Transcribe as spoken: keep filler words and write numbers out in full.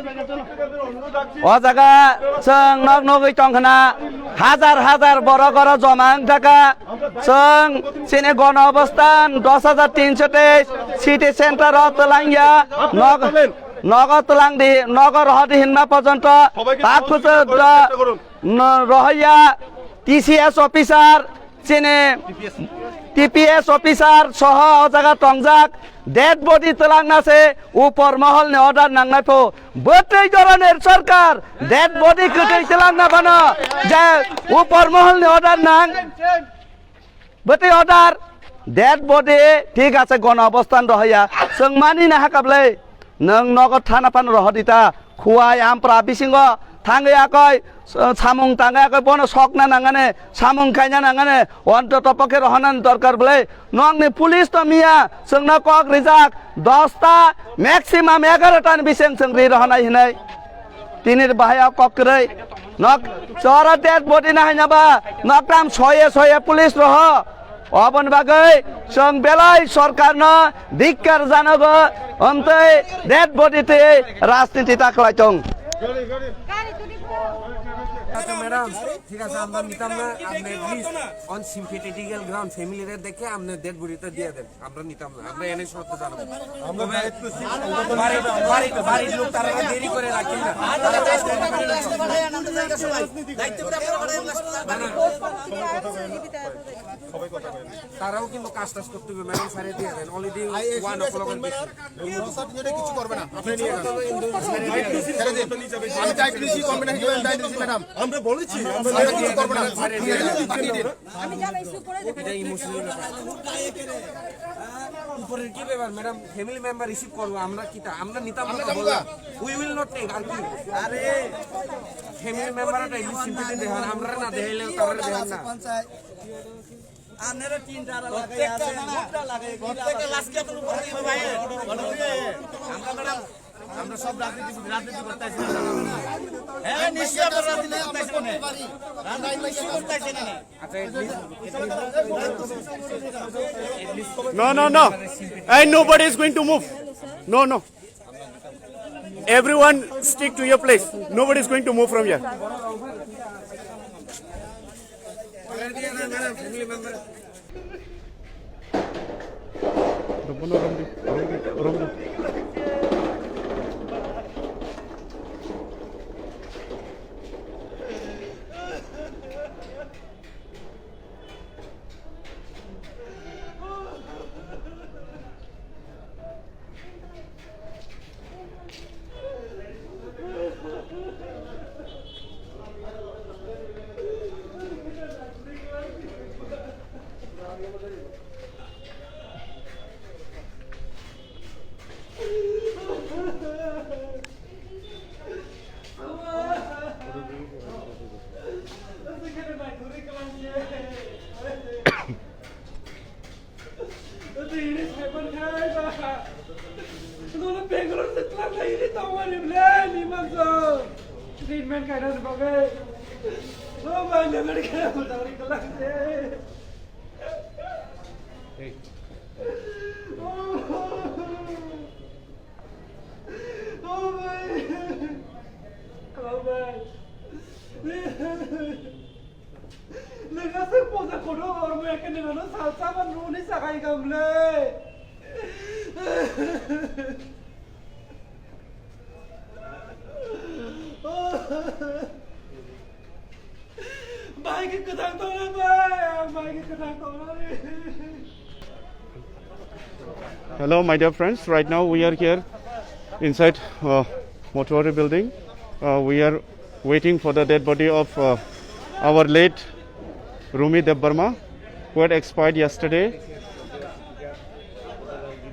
O jaga chwng nok nugwi tongkhna, hajar hajar borok oro joma wng thaka. Chwng chini gono obostan dos hajar tinso teis city center o twlangya. Nok, nogo twlangdi, nogo rohordi hinma porjonto tak kuchuk da, no, rohorya T C S officer, chini T P S officer soho o jaga tongjak, dead body twlangna se upor mohol ni order nangnai pho. Bwtwi doronir sorkar dead body kwtwi twlangna bano je upor mohol ni order nang. Bwtwi order, dead body thik ase, gono obostan rohorya. Chwng mani na hakablai. Nwng nogo thana phano rohordi ta. Khuwai ampra bisingo thangwi akoi, s-, samung tangwi akoi, bono sokna nangani, samung kaina nangani, ontoto pokhe rohornani dorkar bwlai. Nokni police to miya, chwngno kok rijak, dosta, maximum egarota ni bising chwng ri rohornai hinwi. Tini bahai o kok kwrwi. Nok chora dead body na haina ba, noktam soye soye police roho. Oboni bagwi chwng belai sorkarno ধিক্কার janogo, omtwi dead body twi rajniti ta khlai tong. আচ্ছা ম্যাডাম, ঠিক আছে, আমরা নিতাম না, আপনি please on সিম্প্যাথেটিক্যাল গ্রাউন্ড ফ্যামিলিরে দেখে আপনি ডেড বডিটা দিয়ে দেন, আমরা নিতাম না, আমরা এনে শর্ত জানাবো। আমরা তবে দায়িত্বশীল সংগঠন বাড়ি, হিসেবে আমরা বাড়ি, বাড়ির লোক তারা দেরি করে রাখেন না, তারা কাজ করে। তারাও কিন্তু কাজ টাজ করতে হবে, ম্যাডাম স্যারে দিয়ে দেন, অলরেডি ওয়ান ও ক্লক। কিছু করবে না, আপনি নিয়ে যান। ছেড়ে দিন। আমি দায়িত্ব নিচ্ছি, কমিটি হিসেবে আমি দায়িত্ব নিচ্ছি, ম্যাডাম। আমরা বলেছি, আমরা আমরা কিছু করবো না। পাঠিয়ে দিন, পাঠিয়ে দিন। আমি যাবো, ইস্যু করে দেবো। এটা ইমোশনাল ব্যাপার। উপরের কি ব্যাপার, ম্যাডাম? ফ্যামিলি মেম্বার রিসিভ করবো, আমরা কি তা, আমরা নিতাম আমরা না, যাবো বললাম। না। We will not take, আর কি? আরে, ফ্যামিলি মেম্বার একটা ইংলিশ সিম্পেথি দেখান, আমরা না দেখাইলে তারা দেখান না। আপনারা তিনটা আড়া লাগাই প্রত্যেকটা আছেন, না, না, মুখটা লাগাই কি প্রত্যেকটা লাগাই? লাশ কি আপনার উপরে দিব ভাই? আমরা ম্যাডাম, আমরা সব রাজনীতি, রাজনীতি করতে আসি না। হ্যাঁ, নিশ্চয়ই আমরা রাজনীতি করতে আসি না। রাজনীতি করতে আসি না। No, no, no. And nobody is going to move. No, no. Everyone stick to your place. Nobody is going to move from here. Treatment kainani bagwi. O bhai, memory khe hudari kwlangse. O bhai. O bhai. Nang aswk poja kono hormo ya khe nang ano sal saban rwni sakai gamle. Bahai khe kwthang tongna bai, ang bahai khe kwthang tongna bai. Hello, my dear friends. Right now we are here inside uh, mortuary building. Uh, we are waiting for the dead body of uh, our late Rumi Debbarma, who had expired yesterday.